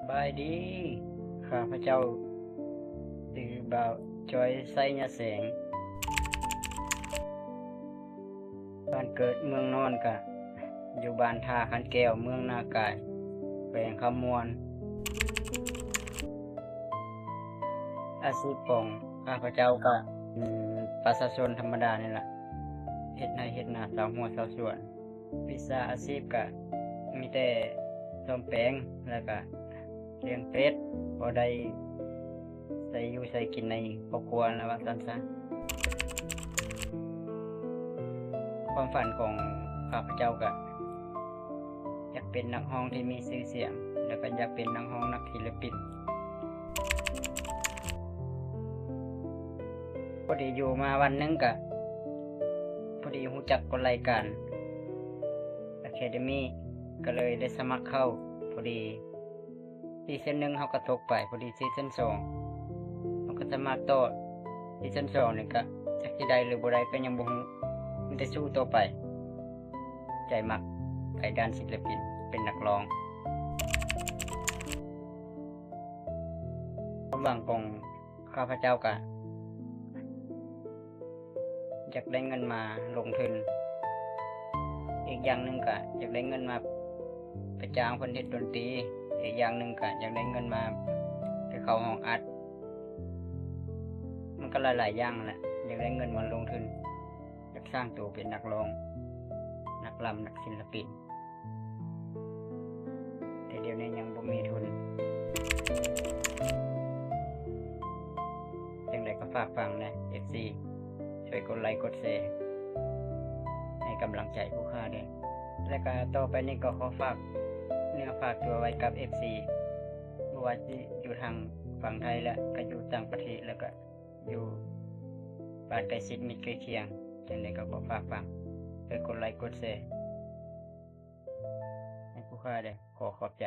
ບາຍດີ, ຂ້າພະເຈົ້າຊື່ບ່າວຈອຍ ໄຊຍະແສງ. ບ້ານເກີດເມືອງນອນກະຢູ່ບ້ານທ່າຂັນແກ້ວ ເມືອງນາກາຍ ແຂວງຄຳມ່ວນ. ອາຊີບຂອງຂ້າພະເຈົ້າກະເປັນປະຊາຊົນທຳມະດານີ້ລະ, ເຮັດໄຮ່ເຮັດນາ ຊາວຮົ້ວຊາວສວນ. ວິຊາອາຊີບກະມີແຕ່ສ້ອມແປງ ແລ້ວກະລ້ຽງເປັດ ພໍໄດ້ໃຊ້ຢູ່ໃຊ້ກິນໃນຄອບຄົວຫັ້ນລະ ວ່າຊັ້ນຊະ. ຄວາມຝັນຂອງຂ້າພະເຈົ້າກະຢາກເປັນນັກຮ້ອງທີ່ມີຊື່ສຽງ ແລ້ວກະຢາກເປັນນັກຮ້ອງນັກສິນລະປິນ. ພໍດີຢູ່ມາວັນໜຶ່ງກະ ພໍດີຮູ້ຈັກກັບລາຍການ Academy ກະເລີຍໄດ້ສະໝັກເຂົ້າ. ພໍດີຊີຊັນໜຶ່ງເຮົາກະຕົກໄປ, ພໍດີຊີຊັນສອງເຮົາກະສະໝັກຕໍ່. ຊີຊັນສອງນີ້ກະຈັກຊິໄດ້ຫຼືບໍ່ໄດ້ກະຍັງບໍ່ຮູ້, ມີແຕ່ສູ້ຕໍ່ໄປ. ໃຈມັກໄປດ້ານສິນລະປິນ ເປັນນັກຮ້ອງ. ຄວາມຫວັງຂອງຂ້າພະເຈົ້າກະຢາກໄດ້ເງິນມາລົງທຶນ, ອີກຢ່າງໜຶ່ງກະຢາກໄດ້ເງິນມາໄປຈ້າງເພິ່ນເຮັດດົນຕີ, ອີກຢ່າງໜຶ່ງກະຢາກໄດ້ເງິນມາໄປເຂົ້າຫ້ອງອັດ. ມັນກະຫຼາຍໆຢ່າງຫັ້ນແຫຼະ, ຢາກໄດ້ເງິນມາລົງທຶນ. ຢາກສ້າງໂຕເປັນນັກຮ້ອງ ນັກລຳ ນັກສິນລະປິນ, ແຕ່ດຽວນີ້ຍັງບໍ່ມີທຶນ. ຈັ່ງໃດກະຝາກຝັງແດ່ ເອັຟຊີ ຊ່ວຍກົດໄລກົດແຊ ໃຫ້ກຳລັງໃຈຜູ້ຂ້າແດ່. ແລະກະຕໍ່ໄປນີ້ກະຂໍຝາກເນື້ອຝາກຕົວໄວ້ກັບ ເອັຟຊີ ບໍ່ວ່າຊິຢູ່ທາງຝັ່ງໄທ ແລະກະຢູ່ຕ່າງປະເທດ ແລະກະ ຢູ່ບ້ານໃກ້ຊິດມິດໃກ້ຄຽງ, ຈັ່ງໃດກະຂໍຝາກຝັງ ເພື່ອກົດໄລກົດແຊໃຫ້ຜູ້ຂ້າແດ່. ຂໍຂອບໃຈ.